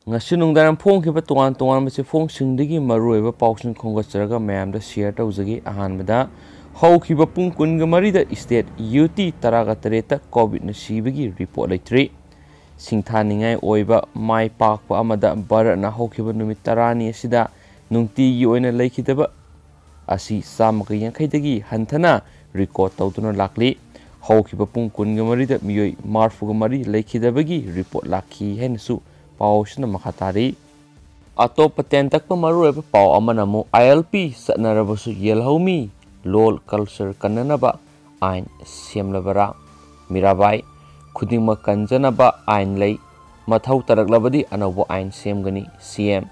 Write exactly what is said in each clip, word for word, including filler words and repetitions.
ꯉꯁꯤ ꯅꯨꯡꯗꯥꯡ ꯐꯣꯡꯈꯤꯕ ꯇꯣꯉꯥꯟ ꯇꯣꯉꯥꯟꯕ ꯆꯦꯐꯣꯡꯁꯤꯡꯗꯒꯤ ꯃꯔꯨꯑꯣꯏꯕ ꯄꯥꯎꯁꯤꯡ ꯈꯣꯝꯒꯠꯆꯔꯒ ꯃꯌꯥꯝꯗ ꯁꯤꯌꯔ ꯇꯧꯖꯒꯦ꯫ ꯑꯍꯥꯟꯕꯗ, ꯍꯧꯈꯤꯕ ꯄꯨꯡ ꯀꯨꯟꯒ ꯃꯔꯤꯗ ꯏꯁꯇꯦꯠ ꯌꯨ ꯇꯤ ꯇꯔꯥꯒ ꯇꯔꯦꯠꯇ ꯀꯣꯚꯤꯗꯅ ꯁꯤꯕꯒꯤ ꯔꯤꯄꯣꯔꯠ ꯂꯩꯇ꯭ꯔꯤ꯫ ꯁꯤꯡꯊꯥꯅꯤꯡꯉꯥꯏ ꯑꯣꯏꯕ ꯃꯥꯏ ꯄꯥꯛꯄ ꯑꯃꯗ ꯚꯥꯔꯠꯅ ꯍꯧꯈꯤꯕ ꯅꯨꯃꯤꯠ ꯇꯔꯥꯅꯤ ꯑꯁꯤꯗ ꯅꯨꯡꯇꯤꯒꯤ ꯑꯣꯏꯅ ꯂꯩꯈꯤꯗꯕ ꯑꯁꯤ ꯆꯥꯝꯃꯒ ꯌꯥꯡꯈꯩꯗꯒꯤ ꯍꯟꯊꯅ ꯔꯦꯀꯣꯔꯗ ꯇꯧꯗꯨꯅ ꯂꯥꯛꯂꯤ꯫ ꯍꯧꯈꯤꯕ ꯄꯨꯡ ꯀꯨꯟꯒ ꯃꯔꯤꯗ ꯃꯤꯑꯣꯏ ꯃꯔꯤꯐꯨꯒ ꯃꯔꯤ ꯂꯩꯈꯤꯗꯕꯒꯤ ꯔꯤꯄꯣꯔꯠ ꯂꯥꯛꯈꯤ ꯍꯥꯏꯅꯁꯨ ꯄꯥꯎꯁꯤꯅ ꯃꯈꯥ ꯇꯥꯔꯤ꯫ ꯑꯇꯣꯞꯄ ꯇꯦꯟꯇꯛꯄ ꯃꯔꯨꯑꯣꯏꯕ ꯄꯥꯎ ꯑꯃꯅ ꯑꯃꯨꯛ ꯑꯥꯏ ꯑꯦꯜ ꯄꯤ ꯆꯠꯅꯔꯕꯁꯨ ꯌꯦꯜꯍꯧꯃꯤ ꯂꯣꯜ ꯀꯜꯆꯔ ꯀꯟꯅꯅꯕ ꯑꯥꯏꯟ ꯁꯦꯝꯂꯕꯔꯥ? ꯃꯤꯔꯥꯕꯥꯏ, ꯈꯨꯗꯤꯡꯃꯛ ꯀꯟꯖꯅꯕ ꯑꯥꯏꯟ ꯂꯩ, ꯃꯊꯧ ꯇꯥꯔꯛꯂꯕꯗꯤ ꯑꯅꯧꯕ ꯑꯥꯏꯟ ꯁꯦꯝꯒꯅꯤ꯫ ꯁꯤ ꯑꯦꯝ,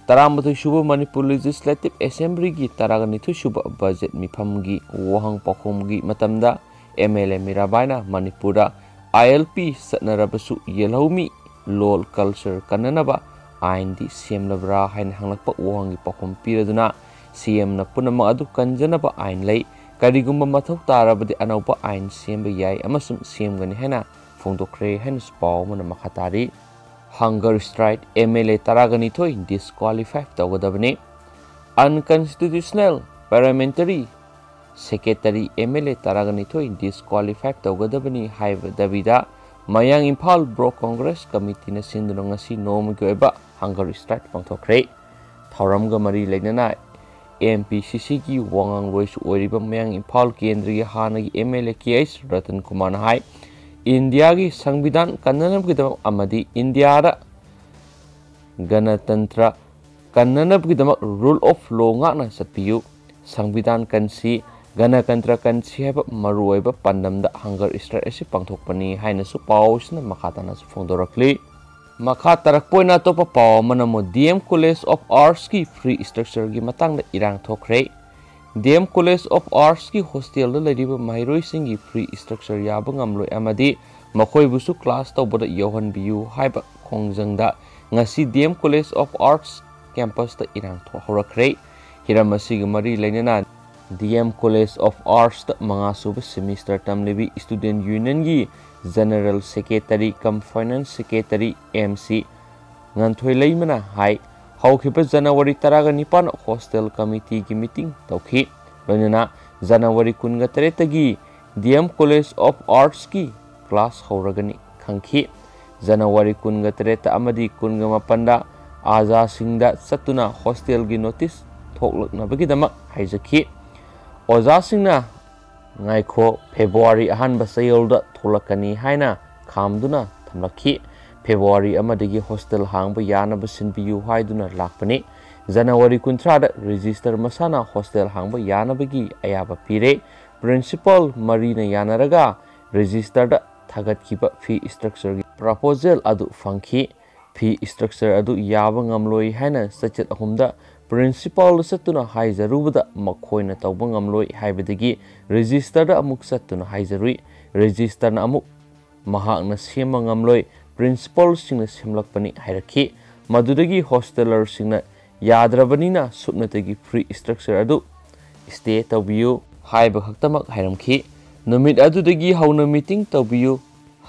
ꯇꯔꯥꯃꯥꯊꯣꯏ ꯁꯨꯕ ꯃꯅꯤꯄꯨꯔ ꯂꯦꯖꯤꯁꯂꯦꯇꯤꯚ ꯑꯦꯁꯦꯝꯕ꯭ꯂꯤꯒꯤ ꯇꯔꯥꯒ ꯅꯤꯊꯣꯏ ꯁꯨꯕ ꯕꯖꯦꯠ ꯃꯤꯐꯝꯒꯤ ꯋꯥꯍꯪ ꯄꯥꯎꯈꯨꯝꯒꯤ ꯃꯇꯝꯗ ꯑꯦꯝ ꯑꯦꯜ ꯑꯦ ꯃꯤꯔꯥꯕꯥꯏꯅ ꯃꯅꯤꯄꯨꯔꯗ ꯑꯥꯏ ꯑꯦꯜ ꯄꯤ ꯆꯠꯅꯔꯕꯁꯨ ꯌꯦꯜꯍꯧꯃꯤ ꯂꯣꯜ ꯀꯜꯆꯔ ꯀꯟꯅꯅꯕ ꯑꯥꯏꯟꯗꯤ ꯁꯦꯝꯂꯕ꯭ꯔꯥ ꯍꯥꯏꯅ ꯍꯪꯂꯛꯄ ꯋꯥꯍꯪꯒꯤ ꯄꯥꯎꯈꯨꯝ ꯄꯤꯔꯗꯨꯅ ꯁꯤ ꯑꯦꯝꯅ ꯄꯨꯝꯅꯃꯛ ꯑꯗꯨ ꯀꯟꯖꯅꯕ ꯑꯥꯏꯟ ꯂꯩ, ꯀꯔꯤꯒꯨꯝꯕ ꯃꯊꯧ ꯇꯥꯔꯕꯗꯤ ꯑꯅꯧꯕ ꯑꯥꯏꯟ ꯁꯦꯝꯕ ꯌꯥꯏ ꯑꯃꯁꯨꯡ ꯁꯦꯝꯒꯅꯤ ꯍꯥꯏꯅ ꯐꯣꯡꯗꯣꯛꯈ꯭ꯔꯦ ꯍꯥꯏꯅꯁꯨ ꯄꯥꯎ ꯑꯃꯅ ꯃꯈꯥ ꯇꯥꯔꯤ꯫ ꯍꯪꯒꯔ ꯁ꯭ꯇ꯭ꯔꯥꯏꯛ, ꯑꯦꯝ ꯑꯦꯜ ꯑꯦ ꯇꯔꯥꯒ ꯅꯤꯊꯣꯏ ꯗꯤꯁꯀ꯭ꯋꯥꯂꯤꯐꯥꯏ ꯇꯧꯒꯗꯕꯅꯤ꯫ ꯑꯟꯀꯟꯁꯇꯤꯇ꯭ꯌꯨꯁꯅꯦꯜ ꯄꯥꯔꯂꯥꯃꯦꯟꯇꯔꯤ ꯁꯦꯀ꯭ꯔꯦꯇꯔꯤ ꯑꯦꯝ ꯑꯦꯜ ꯑꯦ ꯇꯔꯥꯒ ꯅꯤꯊꯣꯏ ꯗꯤꯁꯀ꯭ꯋꯥꯂꯤꯐꯥꯏ ꯇꯧꯒꯗꯕꯅꯤ ꯍꯥꯏꯕ ꯗꯥꯕꯤꯗ ꯃꯌꯥꯡ ꯏꯝꯐꯥꯜ ꯕ꯭ꯂꯣꯛ ꯀꯣꯡꯒ꯭ꯔꯦꯁ ꯀꯃꯤꯇꯤꯅ ꯁꯤꯟꯗꯨꯅ ꯉꯁꯤ ꯅꯣꯡꯃꯒꯤ ꯑꯣꯏꯕ ꯍꯪꯒꯔ ꯁ꯭ꯇ꯭ꯔꯥꯏꯛ ꯄꯥꯡꯊꯣꯛꯈ꯭ꯔꯦ꯫ ꯊꯧꯔꯝꯒ ꯃꯔꯤ ꯂꯩꯅꯅ ꯑꯦꯝ ꯄꯤ ꯁꯤ ꯁꯤꯒꯤ ꯋꯥꯉꯥꯡꯂꯣꯏꯁꯨ ꯑꯣꯏꯔꯤꯕ ꯃꯌꯥꯡ ꯏꯝꯐꯥꯜ ꯀꯦꯟꯗ꯭ꯔꯒꯤ ꯍꯥꯟꯅꯒꯤ M L A K H Ratan ꯀꯨꯃꯥꯔꯅ ꯍꯥꯏ, ꯏꯟꯗꯤꯌꯥꯒꯤ ꯁꯪꯕꯤꯙꯥꯟ ꯀꯟꯅꯅꯕꯒꯤꯗꯃꯛ ꯑꯃꯗꯤ ꯏꯟꯗꯤꯌꯥꯗ ꯒꯅꯇꯟꯇ꯭ꯔ ꯀꯟꯅꯅꯕꯒꯤꯗꯃꯛ ꯔꯨꯜ ꯑꯣꯐ ꯂꯣ ꯉꯥꯛꯅ ꯆꯠꯄꯤꯌꯨ꯫ ꯁꯪꯕꯤꯙꯥꯟ ꯀꯟꯁꯤ, ꯒꯅꯇꯟꯇ꯭ꯔ ꯀꯟꯁꯤ ꯍꯥꯏꯕ ꯃꯔꯨꯑꯣꯏꯕ ꯄꯥꯟꯗꯝꯗ ꯍꯪꯒꯔ ꯁ꯭ꯇ꯭ꯔꯥꯏꯛ ꯑꯁꯤ ꯄꯥꯡꯊꯣꯛꯄꯅꯤ ꯍꯥꯏꯅꯁꯨ ꯄꯥꯎꯁꯤꯅ ꯃꯈꯥ ꯇꯥꯅꯁꯨ ꯐꯣꯡꯗꯣꯔꯛꯂꯤ꯫ ꯃꯈꯥ ꯇꯥꯔꯛꯄ ꯑꯣꯏꯅ ꯑꯇꯣꯞꯄ ꯄꯥꯎ ꯑꯃꯅ ꯑꯃꯨꯛ ꯗꯤ ꯑꯦꯝ ꯀꯣꯂꯦꯖ ꯑꯣꯐ ꯑꯥꯔꯠꯁꯀꯤ ꯐ꯭ꯔꯤ ꯁ꯭ꯇ꯭ꯔꯛꯆꯔꯒꯤ ꯃꯇꯥꯡꯗ ꯏꯔꯥꯡ ꯊꯣꯛꯈ꯭ꯔꯦ꯫ ꯗꯤ ꯑꯦꯝ ꯀꯣꯂꯦꯖ ꯑꯣꯐ ꯑꯥꯔꯠꯁꯀꯤ ꯍꯣꯁꯇꯦꯜꯗ ꯂꯩꯔꯤꯕ ꯃꯍꯩꯔꯣꯏꯁꯤꯡꯒꯤ ꯐ꯭ꯔꯤ ꯁ꯭ꯇ꯭ꯔꯛꯆꯔ ꯌꯥꯕ ꯉꯝꯂꯣꯏ ꯑꯃꯗꯤ ꯃꯈꯣꯏꯕꯨꯁꯨ ꯀ꯭ꯂꯥꯁ ꯇꯧꯕꯗ ꯌꯥꯎꯍꯟꯕꯤꯌꯨ ꯍꯥꯏꯕ ꯈꯣꯡꯖꯪꯗ ꯉꯁꯤ D M college of arts ꯀꯦꯝꯄꯁꯇ ꯏꯔꯥꯡ ꯊꯣꯛ ꯍꯧꯔꯛꯈ꯭ꯔꯦ꯫ ꯍꯤꯔꯝ ꯑꯁꯤꯒ ꯃꯔꯤ ꯂꯩꯅꯅ ꯗꯤ ꯑꯦꯝ ꯀꯣꯂꯦꯖ ꯑꯣꯐ ꯑꯥꯔꯠꯁꯇ ꯃꯉꯥ ꯁꯨꯕ ꯁꯦꯃꯤꯁꯇꯔ ꯇꯝꯂꯤꯕꯤ ꯁ꯭ꯇꯨꯗꯦꯟꯠ ꯌꯨꯅꯤꯌꯟꯒꯤ general secretary cum finance secretary M C Ngonthoi ꯂꯩꯃꯅ ꯍꯥꯏ꯫ ꯍꯧꯈꯤꯕ ꯖꯅꯋꯥꯔꯤ ꯇꯔꯥꯒ ꯅꯤꯄꯥꯟ hostel committeeꯒꯤ meeting ꯇꯧꯈꯤ꯫ ꯂꯣꯏꯅꯅ ꯖꯅꯋꯥꯔꯤ ꯀꯨꯟꯒ ꯇꯔꯦꯠꯇꯒꯤ D M College of Artsꯀꯤ class ꯍꯧꯔꯒꯅꯤ ꯈꯪꯈꯤ꯫ ꯖꯅꯋꯥꯔꯤ ꯀꯨꯟꯒ ꯇꯔꯦꯠꯇ ꯑꯃꯗꯤ ꯀꯨꯟꯒ ꯃꯥꯄꯟꯗ ꯑꯣꯖꯥꯁꯤꯡꯗ ꯆꯠꯇꯨꯅ hostelꯒꯤ notice ꯊꯣꯛꯂꯛꯅꯕꯒꯤꯗꯃꯛ ꯍꯥꯏꯖꯈꯤ꯫ ꯑꯣꯖꯥꯁꯤꯡꯅ "ꯉꯥꯏꯈꯣ, ꯐꯦꯕ꯭ꯔꯨꯋꯥꯔꯤ ꯑꯍꯥꯟꯕ ꯆꯌꯣꯜꯗ ꯊꯣꯛꯂꯛꯀꯅꯤ" ꯍꯥꯏꯅ ꯈꯥꯝꯗꯨꯅ ꯊꯝꯂꯛꯈꯤ꯫ ꯐꯦꯕ꯭ꯔꯨꯋꯥꯔꯤ ꯑꯃꯗꯒꯤ hostel ꯍꯥꯡꯕ ꯌꯥꯅꯕ ꯁꯤꯟꯕꯤꯌꯨ ꯍꯥꯏꯗꯨꯅ ꯂꯥꯛꯄꯅꯤ꯫ ꯖꯅꯋꯥꯔꯤ ꯀꯨꯟꯊ꯭ꯔꯥꯗ register ꯃꯁꯥꯅ hostel ꯍꯥꯡꯕ ꯌꯥꯅꯕꯒꯤ ꯑꯌꯥꯕ ꯄꯤꯔꯦ꯫ Principal ꯃꯔꯤꯅ ꯌꯥꯅꯔꯒ registerꯗ ꯊꯥꯒꯠꯈꯤꯕ fee structureꯒꯤ proposal ꯑꯗꯨ ꯐꯪꯈꯤ꯫ Fee structure ꯑꯗꯨ ꯌꯥꯕ ꯉꯝꯂꯣꯏ ꯍꯥꯏꯅ ꯆꯩꯆꯠ ꯑꯍꯨꯝꯗ principalꯗ ꯆꯠꯇꯨꯅ ꯍꯥꯏꯖꯔꯨꯕꯗ ꯃꯈꯣꯏꯅ ꯇꯧꯕ ꯉꯝꯂꯣꯏ ꯍꯥꯏꯕꯗꯒꯤ registerꯗ ꯑꯃꯨꯛ ꯆꯠꯇꯨꯅ ꯍꯥꯏꯖꯔꯨꯏ꯫ Registerꯅ ꯑꯃꯨꯛ ꯃꯍꯥꯛꯅ ꯁꯦꯝꯕ ꯉꯝꯂꯣꯏ, principalꯁꯤꯡꯅ ꯁꯦꯝꯂꯛꯄꯅꯤ ꯍꯥꯏꯔꯛꯈꯤ꯫ ꯃꯗꯨꯗꯒꯤ hostelerꯁꯤꯡꯅ ꯌꯥꯗ꯭ꯔꯕꯅꯤꯅ ꯁꯨꯞꯅꯇꯒꯤ fee structure ꯑꯗꯨ stay ꯇꯧꯕꯤꯌꯨ ꯍꯥꯏꯕ ꯈꯛꯇꯃꯛ ꯍꯥꯏꯔꯝꯈꯤ꯫ ꯅꯨꯃꯤꯠ ꯑꯗꯨꯗꯒꯤ ꯍꯧꯅ meeting ꯇꯧꯕꯤꯌꯨ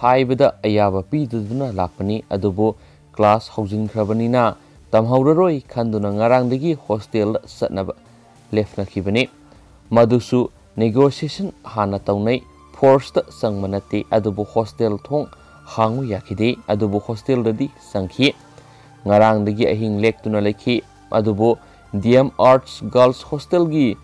ꯍꯥꯏꯕꯗ ꯑꯌꯥꯕ ꯄꯤꯗꯨꯅ ꯂꯥꯛꯄꯅꯤ꯫ ꯑꯗꯨꯕꯨ class ꯍꯧꯖꯤꯟꯈ꯭ꯔꯕꯅꯤꯅ ꯇꯝꯍꯧꯔꯔꯣꯏ ꯈꯟꯗꯨꯅ ꯉꯔꯥꯡꯗꯒꯤ hostelꯗ ꯆꯠꯅꯕ ꯂꯦꯞꯅꯈꯤꯕꯅꯤ꯫ ꯃꯗꯨꯁꯨ negotiation ꯍꯥꯟꯅ ꯇꯧꯅꯩ꯫ Forceꯇ ꯆꯪꯕ ꯅꯠꯇꯦ, ꯑꯗꯨꯕꯨ hostel ꯊꯣꯡ ꯍꯥꯡꯉꯨ ꯌꯥꯈꯤꯗꯦ꯫ ꯑꯗꯨꯕꯨ hostelꯗꯗꯤ ꯆꯪꯈꯤ꯫ ꯉꯔꯥꯡꯗꯒꯤ ꯑꯍꯤꯡ ꯂꯦꯛꯇꯨꯅ ꯂꯩꯈꯤ꯫ ꯑꯗꯨꯕꯨ D M Arts Girls Hostelꯒꯤ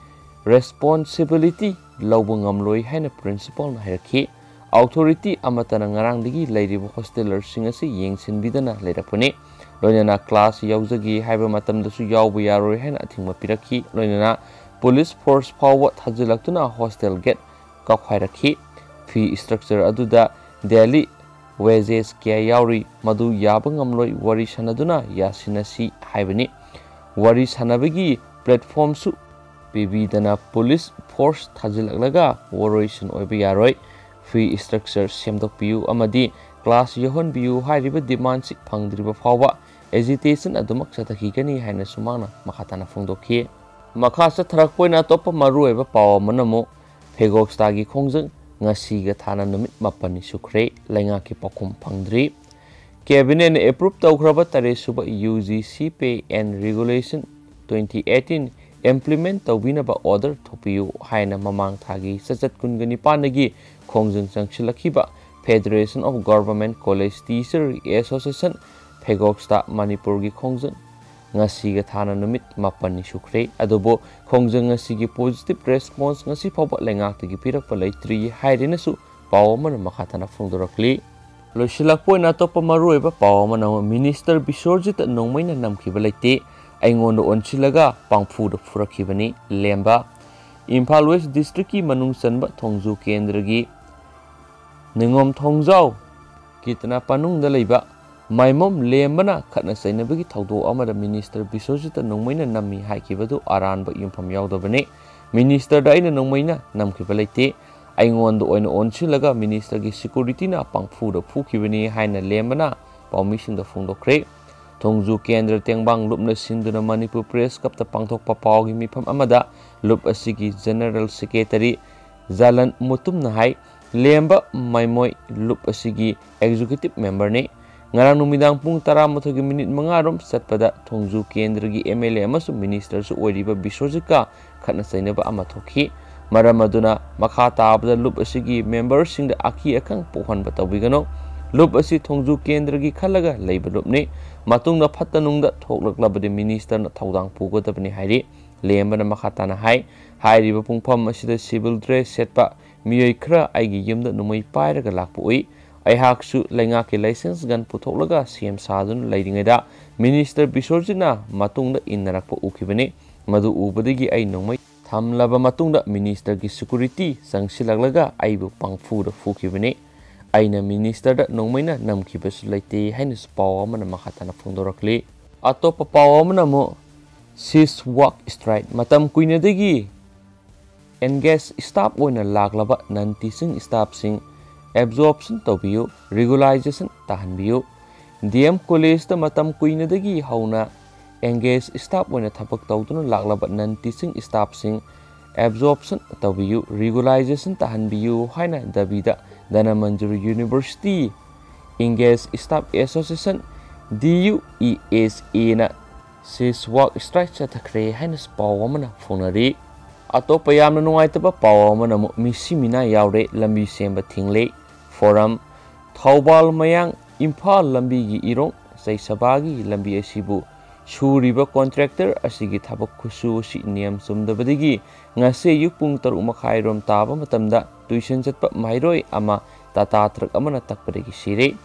responsibility ꯂꯧꯕ ꯉꯝꯂꯣꯏ ꯍꯥꯏꯅ principalꯅ ꯍꯥꯏꯔꯛꯈꯤ꯫ Authority ꯑꯃꯠꯇꯅ ꯉꯔꯥꯡꯗꯒꯤ ꯂꯩꯔꯤꯕ hostelerꯁꯤꯡ ꯑꯁꯤ ꯌꯦꯡꯁꯤꯟꯕꯤꯗꯅ ꯂꯩꯔꯛꯄꯅꯤ꯫ ꯂꯣꯏꯅꯅ class ꯌꯥꯎꯖꯒꯦ ꯍꯥꯏꯕ ꯃꯇꯝꯗꯁꯨ ꯌꯥꯎꯕ ꯌꯥꯔꯣꯏ ꯍꯥꯏꯅ ꯑꯊꯤꯡꯕ ꯄꯤꯔꯛꯈꯤ꯫ ꯂꯣꯏꯅꯅ police force ꯐꯥꯎꯕ ꯊꯥꯖꯤꯜꯂꯛꯇꯨꯅ hostel gate ꯀꯥꯎꯈꯥꯏꯔꯛꯈꯤ꯫ Fee structure ꯑꯗꯨꯗ daily wages ꯀꯌꯥ ꯌꯥꯎꯔꯤ, ꯃꯗꯨ ꯌꯥꯕ ꯉꯝꯂꯣꯏ꯫ ꯋꯥꯔꯤ ꯁꯥꯟꯅꯗꯨꯅ ꯌꯥꯁꯤꯟꯅꯁꯤ ꯍꯥꯏꯕꯅꯤ꯫ ꯋꯥꯔꯤ ꯁꯥꯟꯅꯕꯒꯤ platformꯁꯨ ꯄꯤꯕꯤꯗꯅ police force ꯊꯥꯖꯤꯜꯂꯛꯂꯒ ꯋꯥꯔꯣꯏꯁꯤꯟ ꯑꯣꯏꯕ ꯌꯥꯔꯣꯏ꯫ Fee structure ꯁꯦꯝꯗꯣꯛꯄꯤꯌꯨ ꯑꯃꯗꯤ class ꯌꯥꯎꯍꯟꯕꯤꯌꯨ ꯍꯥꯏꯔꯤꯕ demandꯁꯤ ꯐꯪꯗ꯭ꯔꯤꯕ ꯐꯥꯎꯕ agitation ꯑꯗꯨꯃꯛ ꯆꯠꯊꯈꯤꯒꯅꯤ ꯍꯥꯏꯅꯁꯨ ꯃꯍꯥꯛꯅ ꯃꯈꯥ ꯇꯥꯅ ꯐꯣꯡꯗꯣꯛꯈꯤ꯫ ꯃꯈꯥ ꯆꯠꯊꯔꯛꯄ ꯑꯣꯏꯅ ꯑꯇꯣꯞꯄ ꯃꯔꯨꯑꯣꯏꯕ ꯄꯥꯎ ꯑꯃꯅ ꯑꯃꯨꯛ ꯐꯦꯒꯣꯛꯁꯇꯥꯒꯤ ꯈꯣꯡꯖꯪ ꯉꯁꯤꯒ ꯊꯥꯅ ꯅꯨꯃꯤꯠ ꯃꯥꯄꯟꯅꯤ ꯁꯨꯈ꯭ꯔꯦ, ꯂꯩꯉꯥꯛꯀꯤ ꯄꯥꯎꯈꯨꯝ ꯐꯪꯗ꯭ꯔꯤ꯫ Cabinet ꯅ approve ꯇꯧꯈ꯭ꯔꯕ ꯇꯔꯦꯠ ꯁꯨꯕ U G C Pay and Regulation twenty eighteen implement ꯇꯧꯕꯤꯅꯕ order ꯊꯣꯛꯄꯤꯌꯨ ꯍꯥꯏꯅ ꯃꯃꯥꯡ ꯊꯥꯒꯤ ꯆꯠꯆꯠ ꯀꯨꯟꯒ ꯅꯤꯄꯥꯟꯗꯒꯤ ꯈꯣꯡꯖꯪ ꯆꯪꯁꯤꯜꯂꯛꯈꯤꯕ Federation of Government College Teacher Association, ꯐꯦꯒꯣꯛꯁꯇ ꯃꯅꯤꯄꯨꯔꯒꯤ ꯈꯣꯡꯖꯪ ꯉꯁꯤꯒ ꯊꯥꯅ ꯅꯨꯃꯤꯠ ꯃꯥꯄꯟꯅꯤ ꯁꯨꯈ꯭ꯔꯦ꯫ ꯑꯗꯨꯕꯨ ꯈꯣꯡꯖꯪ ꯑꯁꯤꯒꯤ positive response ꯉꯁꯤ ꯐꯥꯎꯕ ꯂꯩꯉꯥꯛꯇꯒꯤ ꯄꯤꯔꯛꯄ ꯂꯩꯇ꯭ꯔꯤ ꯍꯥꯏꯗꯨꯅꯁꯨ ꯄꯥꯎ ꯑꯃꯅ ꯃꯈꯥ ꯇꯥꯅ ꯐꯣꯡꯗꯣꯔꯛꯂꯤ꯫ ꯂꯣꯏꯁꯤꯜꯂꯛꯄ ꯑꯣꯏꯅ ꯑꯇꯣꯞꯄ ꯃꯔꯨꯑꯣꯏꯕ ꯄꯥꯎ ꯑꯃꯅ ꯑꯃꯨꯛ ꯃꯤꯅꯤꯁꯇꯔ ꯕꯤꯁ꯭ꯋꯔꯖꯤꯠꯇ ꯅꯣꯡꯃꯩꯅ ꯅꯝꯈꯤꯕ ꯂꯩꯇꯦ, ꯑꯩꯉꯣꯟꯗ ꯑꯣꯟꯁꯤꯜꯂꯒ ꯄꯥꯡꯐꯨꯗ ꯐꯨꯔꯛꯈꯤꯕꯅꯤ꯫ ꯂꯦꯝꯕ꯫ ꯏꯝꯐꯥꯜ ꯋꯦꯁ ꯗꯤꯁꯇ꯭ꯔꯤꯛꯀꯤ ꯃꯅꯨꯡ ꯆꯟꯕ ꯊꯣꯡꯖꯨ ꯀꯦꯟꯗ꯭ꯔꯒꯤ ꯅꯤꯉꯣꯝ ꯊꯣꯡꯖꯥꯎ ꯀꯤꯇꯅ ꯄꯅꯨꯡꯗ ꯂꯩꯕ ꯃꯥꯏꯃꯣꯝ ꯂꯦꯝꯕꯅ ꯈꯠꯅ ꯆꯩꯅꯕꯒꯤ ꯊꯧꯗꯣꯛ ꯑꯃꯗ ꯃꯤꯅꯤꯁꯇꯔ ꯕꯤꯁ꯭ꯋꯖꯤꯠꯇ ꯅꯣꯡꯃꯩꯅ ꯅꯝꯃꯤ ꯍꯥꯏꯈꯤꯕꯗꯨ ꯑꯔꯥꯟꯕ ꯌꯨꯝꯐꯝ ꯌꯥꯎꯗꯕꯅꯤ꯫ ꯃꯤꯅꯤꯁꯇꯔꯗ ꯑꯩꯅ ꯅꯣꯡꯃꯩꯅ ꯅꯝꯈꯤꯕ ꯂꯩꯇꯦ꯫ ꯑꯩꯉꯣꯟꯗ ꯑꯣꯏꯅ ꯑꯣꯟꯁꯤꯜꯂꯒ ꯃꯤꯅꯤꯁꯇꯔꯒꯤ ꯁꯦꯀ꯭ꯌꯨꯔꯤꯇꯤꯅ ꯄꯥꯡꯐꯨꯗ ꯐꯨꯈꯤꯕꯅꯤ ꯍꯥꯏꯅ ꯂꯦꯝꯕꯅ ꯄꯥꯎꯃꯤꯁꯤꯡꯗ ꯐꯣꯡꯗꯣꯛꯈ꯭ꯔꯦ꯫ ꯊꯣꯡꯖꯨ ꯀꯦꯟꯗ꯭ꯔ ꯇꯦꯡꯕꯥꯡ ꯂꯨꯞꯅ ꯁꯤꯟꯗꯨꯅ ꯃꯅꯤꯄꯨꯔ ꯄ꯭ꯔꯦꯁ ꯀ꯭ꯂꯕꯇ ꯄꯥꯡꯊꯣꯛꯄ ꯄꯥꯎꯒꯤ ꯃꯤꯐꯝ ꯑꯃꯗ ꯂꯨꯞ ꯑꯁꯤꯒꯤ ꯖꯦꯅꯔꯦꯜ ꯁꯦꯀ꯭ꯔꯦꯇꯔꯤ ꯖꯥꯂꯟ ꯃꯨꯇꯨꯝꯅ ꯍꯥꯏ, ꯂꯦꯝꯕ ꯃꯥꯏꯃꯣꯏ ꯂꯨꯞ ꯑꯁꯤꯒꯤ ꯑꯦꯛꯖꯤꯀ꯭ꯌꯨꯇꯤꯚ ꯃꯦꯝꯕꯔꯅꯤ꯫ ꯉꯔꯥꯡ ꯅꯨꯃꯤꯗꯥꯡ ꯄꯨꯡ ꯇꯔꯥꯃꯥꯊꯣꯏꯒꯤ ꯃꯤꯅꯤꯠ ꯃꯉꯥ ꯔꯣꯝ ꯆꯠꯄꯗ ꯊꯣꯡꯖꯨ ꯀꯦꯟꯗ꯭ꯔꯒꯤ ꯑꯦꯝ ꯑꯦꯜ ꯑꯦ ꯑꯃꯁꯨꯡ ꯃꯤꯅꯤꯁꯇꯔꯁꯨ ꯑꯣꯏꯔꯤꯕ ꯕꯤꯁ꯭ꯋꯖꯤꯠꯀ ꯈꯠꯅ ꯆꯩꯅꯕ ꯑꯃ ꯊꯣꯛꯈꯤ꯫ ꯃꯔꯝ ꯑꯗꯨꯅ ꯃꯈꯥ ꯇꯥꯕꯗ ꯂꯨꯞ ꯑꯁꯤꯒꯤ ꯃꯦꯝꯕꯔꯁꯤꯡꯗ ꯑꯀꯤ ꯑꯈꯪ ꯄꯣꯛꯍꯟꯕ ꯇꯧꯕꯤꯒꯅꯨ꯫ ꯂꯨꯞ ꯑꯁꯤ ꯊꯣꯡꯖꯨ ꯀꯦꯟꯗ꯭ꯔꯒꯤ ꯈꯜꯂꯒ ꯂꯩꯕ ꯂꯨꯞꯅꯤ꯫ ꯃꯇꯨꯡꯗ ꯐꯠꯇ ꯅꯨꯡꯗ ꯊꯣꯛꯂꯛꯂꯕꯗꯤ ꯃꯤꯅꯤꯁꯇꯔꯅ ꯊꯧꯗꯥꯡ ꯄꯨꯒꯗꯕꯅꯤ ꯍꯥꯏꯔꯤ꯫ ꯂꯦꯝꯕꯅ ꯃꯈꯥ ꯇꯥꯅ ꯍꯥꯏ, ꯍꯥꯏꯔꯤꯕ ꯄꯨꯡꯐꯝ ꯑꯁꯤꯗ ꯁꯤꯚꯤꯜ ꯗ꯭ꯔꯦꯁ ꯁꯦꯠꯄ ꯃꯤꯑꯣꯏ ꯈꯔ ꯑꯩꯒꯤ ꯌꯨꯝꯗ ꯅꯣꯡꯃꯩ ꯄꯥꯏꯔꯒ ꯂꯥꯛꯄ ꯎꯏ꯫ ꯑꯩꯍꯥꯛꯁꯨ ꯂꯩꯉꯥꯛꯀꯤ ꯂꯥꯏꯁꯦꯟꯁ ꯒꯟ ꯄꯨꯊꯣꯛꯂꯒ ꯁꯦꯝ ꯁꯥꯗꯨꯅ ꯂꯩꯔꯤꯉꯩꯗ ꯃꯤꯅꯤꯁꯇꯔ ꯕꯤꯁ꯭ꯋꯖꯤꯠꯅ ꯃꯇꯨꯡꯗ ꯏꯟꯅꯔꯛꯄ ꯎꯈꯤꯕꯅꯤ꯫ ꯃꯗꯨ ꯎꯕꯗꯒꯤ ꯑꯩ ꯅꯣꯡꯃꯩ ꯊꯝꯂꯕ ꯃꯇꯨꯡꯗ ꯃꯤꯅꯤꯁꯇꯔꯒꯤ ꯁꯦꯀ꯭ꯌꯨꯔꯤꯇꯤ ꯆꯪꯁꯤꯜꯂꯛꯂꯒ ꯑꯩꯕꯨ ꯄꯥꯡꯐꯨꯗ ꯐꯨꯈꯤꯕꯅꯤ꯫ ꯑꯩꯅ ꯃꯤꯅꯤꯁꯇꯔꯗ ꯅꯣꯡꯃꯩꯅ ꯅꯝꯈꯤꯕꯁꯨ ꯂꯩꯇꯦ ꯍꯥꯏꯅꯁꯨ ꯄꯥꯎ ꯑꯃꯅ ꯃꯈꯥ ꯇꯥꯅ ꯐꯣꯡꯗꯣꯔꯛꯂꯤ꯫ ꯑꯇꯣꯞꯄ ꯄꯥꯎ ꯑꯃꯅ ꯑꯃꯨꯛ cease work strike, ꯃꯇꯝ ꯀꯨꯏꯅꯗꯒꯤ ꯑꯦꯡꯒꯦꯖ ꯁ꯭ꯇꯥꯐ ꯑꯣꯏꯅ ꯂꯥꯛꯂꯕ ꯅꯟ ꯇꯤꯆꯤꯡ ꯁ꯭ꯇꯥꯐꯁꯤꯡ ꯑꯦꯕꯖꯣꯔꯞꯁꯟ ꯇꯧꯕꯤꯌꯨ, ꯔꯤꯒꯨꯂꯥꯏꯖꯦꯁꯟ ꯇꯥꯍꯟꯕꯤꯌꯨ꯫ ꯗꯤ ꯑꯦꯝ ꯀꯣꯂꯦꯖꯇ ꯃꯇꯝ ꯀꯨꯏꯅꯗꯒꯤ ꯍꯧꯅ ꯑꯦꯡꯒꯦꯖ ꯁ꯭ꯇꯥꯐ ꯑꯣꯏꯅ ꯊꯕꯛ ꯇꯧꯗꯨꯅ ꯂꯥꯛꯂꯕ ꯅꯟ ꯇꯤꯆꯤꯡ ꯁ꯭ꯇꯥꯐꯁꯤꯡ ꯑꯦꯕꯖꯣꯔꯞꯁꯟ ꯇꯧꯕꯤꯌꯨ, ꯔꯤꯒꯨꯂꯥꯏꯖꯦꯁꯟ ꯇꯥꯍꯟꯕꯤꯌꯨ ꯍꯥꯏꯅ ꯗꯕꯤꯗ Dhanamanjuri university Engaged Staff Association, D U E S A ꯅ cease work strike ꯆꯠꯊꯈ꯭ꯔꯦ ꯍꯥꯏꯅꯁꯨ ꯄꯥꯎ ꯑꯃꯅ ꯐꯣꯡꯅꯔꯤ꯫ ꯑꯇꯣꯞꯄ ꯌꯥꯝꯅ ꯅꯨꯡꯉꯥꯏꯇꯕ ꯄꯥꯎ ꯑꯃꯅ ꯑꯃꯨꯛ ꯃꯤꯁꯤ ꯃꯤꯅꯥ ꯌꯥꯎꯔꯦ, ꯂꯝꯕꯤ ꯁꯦꯝꯕ ꯊꯤꯡꯂꯦ꯫ ꯐꯣꯔꯝ, ꯊꯧꯕꯥꯜ ꯃꯌꯥꯡ ꯏꯝꯐꯥꯜ ꯂꯝꯕꯤꯒꯤ ꯏꯔꯣꯡ ꯆꯩꯁꯕꯥꯒꯤ ꯂꯝꯕꯤ ꯑꯁꯤꯕꯨ ꯁꯨꯔꯤꯕ contractor ꯑꯁꯤꯒꯤ ꯊꯕꯛ ꯈꯨꯠꯁꯨ ꯑꯁꯤ ꯅꯤꯌꯝ ꯆꯨꯝꯗꯕꯗꯒꯤ ꯉꯁꯤ ꯑꯌꯨꯛ ꯄꯨꯡ ꯇꯔꯨꯛ ꯃꯈꯥꯏꯔꯣꯝ ꯇꯥꯕ ꯃꯇꯝꯗ tuition ꯆꯠꯄ ꯃꯍꯩꯔꯣꯏ ꯑꯃ Tata truck ꯑꯃꯅ ꯇꯛꯄꯗꯒꯤ ꯁꯤꯔꯦ꯫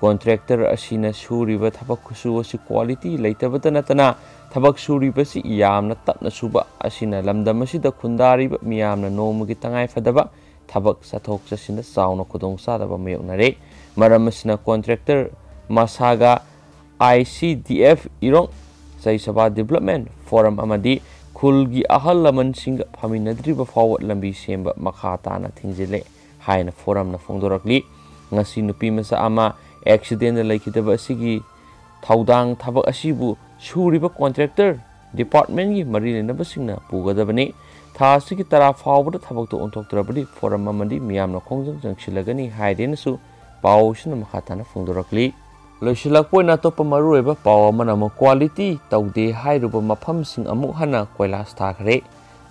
Contractor ꯑꯁꯤꯅ ꯁꯨꯔꯤꯕ ꯊꯕꯛ ꯈꯨꯠꯁꯨ ꯑꯁꯤ quality ꯂꯩꯇꯕꯇ ꯅꯠꯇꯅ ꯊꯕꯛ ꯁꯨꯔꯤꯕꯁꯤ ꯌꯥꯝꯅ ꯇꯞꯅ ꯁꯨꯕ ꯑꯁꯤꯅ ꯂꯝꯗꯝ ꯑꯁꯤꯗ ꯈꯨꯟꯗꯥꯔꯤꯕ ꯃꯤꯌꯥꯝꯅ ꯅꯣꯡꯃꯒꯤ ꯇꯉꯥꯏꯐꯗꯕ ꯊꯕꯛ ꯆꯠꯊꯣꯛ ꯆꯠꯁꯤꯟꯗ ꯆꯥꯎꯅ ꯈꯨꯗꯣꯡꯆꯥꯗꯕ ꯃꯥꯌꯣꯛꯅꯔꯦ꯫ ꯃꯔꯝ ꯑꯁꯤꯅ contractor ꯃꯁꯥꯒ I C D F ꯏꯔꯣꯡ ꯆꯩꯁꯕꯥ Development Forum ꯑꯃꯗꯤ ꯈꯨꯜꯒꯤ ꯑꯍꯜ ꯂꯃꯟꯁꯤꯡꯒ ꯐꯝꯃꯤꯟꯅꯗ꯭ꯔꯤꯕ ꯐꯥꯎꯕ ꯂꯝꯕꯤ ꯁꯦꯝꯕ ꯃꯈꯥ ꯇꯥꯅ ꯊꯤꯡꯖꯤꯜꯂꯦ ꯍꯥꯏꯅ forumꯅ ꯐꯣꯡꯗꯣꯔꯛꯂꯤ꯫ ꯉꯁꯤ ꯅꯨꯄꯤ ꯃꯆꯥ ꯑꯃ accidentꯗ ꯂꯩꯈꯤꯗꯕ ꯑꯁꯤꯒꯤ ꯊꯧꯗꯥꯡ ꯊꯕꯛ ꯑꯁꯤꯕꯨ ꯁꯨꯔꯤꯕ contractor departmentꯀꯤ ꯃꯔꯤ ꯂꯩꯅꯕꯁꯤꯡꯅ ꯄꯨꯒꯗꯕꯅꯤ꯫ ꯊꯥ ꯑꯁꯤꯒꯤ ꯇꯔꯥ ꯐꯥꯎꯕꯗ ꯊꯕꯛꯇꯨ ꯑꯣꯟꯊꯣꯛꯇ꯭ꯔꯕꯗꯤ forum ꯑꯃꯗꯤ ꯃꯤꯌꯥꯝꯅ ꯈꯣꯡꯖꯪ ꯆꯪꯁꯤꯜꯂꯒꯅꯤ ꯍꯥꯏꯔꯦꯅꯁꯨ ꯄꯥꯎꯁꯤꯅ ꯃꯈꯥ ꯇꯥꯅ ꯐꯣꯡꯗꯣꯔꯛꯂꯤ꯫ ꯂꯣꯏꯁꯤꯜꯂꯛꯄ ꯑꯣꯏꯅ ꯑꯇꯣꯞꯄ ꯃꯔꯨꯑꯣꯏꯕ ꯄꯥꯎ ꯑꯃꯅ ꯑꯃꯨꯛ quality ꯇꯧꯗꯦ ꯍꯥꯏꯔꯨꯕ ꯃꯐꯝꯁꯤꯡ ꯑꯃꯨꯛ ꯍꯟꯅ ꯀꯣꯏꯂꯥꯁ ꯊꯥꯈ꯭ꯔꯦ꯫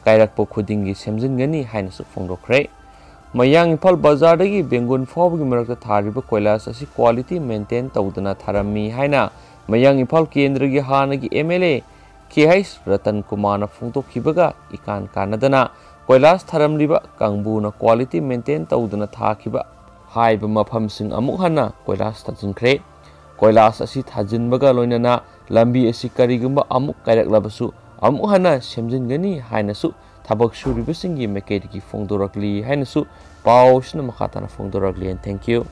ꯀꯥꯏꯔꯛꯄ ꯈꯨꯗꯤꯡꯒꯤ ꯁꯦꯝꯖꯤꯟꯒꯅꯤ ꯍꯥꯏꯅꯁꯨ ꯐꯣꯡꯗꯣꯛꯈ꯭ꯔꯦ꯫ ꯃꯌꯥꯡ ꯏꯝꯐꯥꯜ ꯕꯖꯥꯔꯗꯒꯤ ꯕꯦꯡꯒꯨꯟ ꯐꯥꯎꯕꯒꯤ ꯃꯔꯛꯇ ꯊꯥꯔꯤꯕ ꯀꯣꯏꯂꯥꯁ ꯑꯁꯤ quality maintain ꯇꯧꯗꯅ ꯊꯥꯔꯝꯃꯤ ꯍꯥꯏꯅ ꯃꯌꯥꯡ ꯏꯝꯐꯥꯜ ꯀꯦꯟꯗ꯭ꯔꯒꯤ ꯍꯥꯟꯅꯒꯤ M L A K H Ratan ꯀꯨꯃꯥꯔꯅ ꯐꯣꯡꯗꯣꯛꯈꯤꯕꯒ ꯏꯀꯥꯟ ꯀꯥꯟꯅꯗꯅ ꯀꯣꯏꯂꯥꯁ ꯊꯥꯔꯝꯂꯤꯕ ꯀꯥꯡꯕꯨꯅ quality maintain ꯇꯧꯗꯅ ꯊꯥꯈꯤꯕ ꯍꯥꯏꯕ ꯃꯐꯝꯁꯤꯡ ꯑꯃꯨꯛ ꯍꯟꯅ ꯀꯣꯏꯂꯥꯁ ꯊꯥꯖꯤꯟꯈ꯭ꯔꯦ꯫ ꯀꯣꯏꯂꯥꯁ ꯑꯁꯤ ꯊꯥꯖꯤꯟꯕꯒ ꯂꯣꯏꯅꯅ ꯂꯝꯕꯤ ꯑꯁꯤ ꯀꯔꯤꯒꯨꯝꯕ ꯑꯃꯨꯛ ꯀꯥꯏꯔꯛꯂꯕꯁꯨ ꯑꯃꯨꯛ ꯍꯟꯅ ꯁꯦꯝꯖꯤꯟꯒꯅꯤ ꯍꯥꯏꯅꯁꯨ ꯊꯕꯛ ꯁꯨꯔꯤꯕꯁꯤꯡꯒꯤ ꯃꯥꯏꯀꯩꯗꯒꯤ ꯐꯣꯡꯗꯣꯔꯛꯂꯤ ꯍꯥꯏꯅꯁꯨ ꯄꯥꯎꯁꯤꯅ ꯃꯈꯥ ꯇꯥꯅ ꯐꯣꯡꯗꯣꯔꯛꯂꯤ꯫ And thank you꯫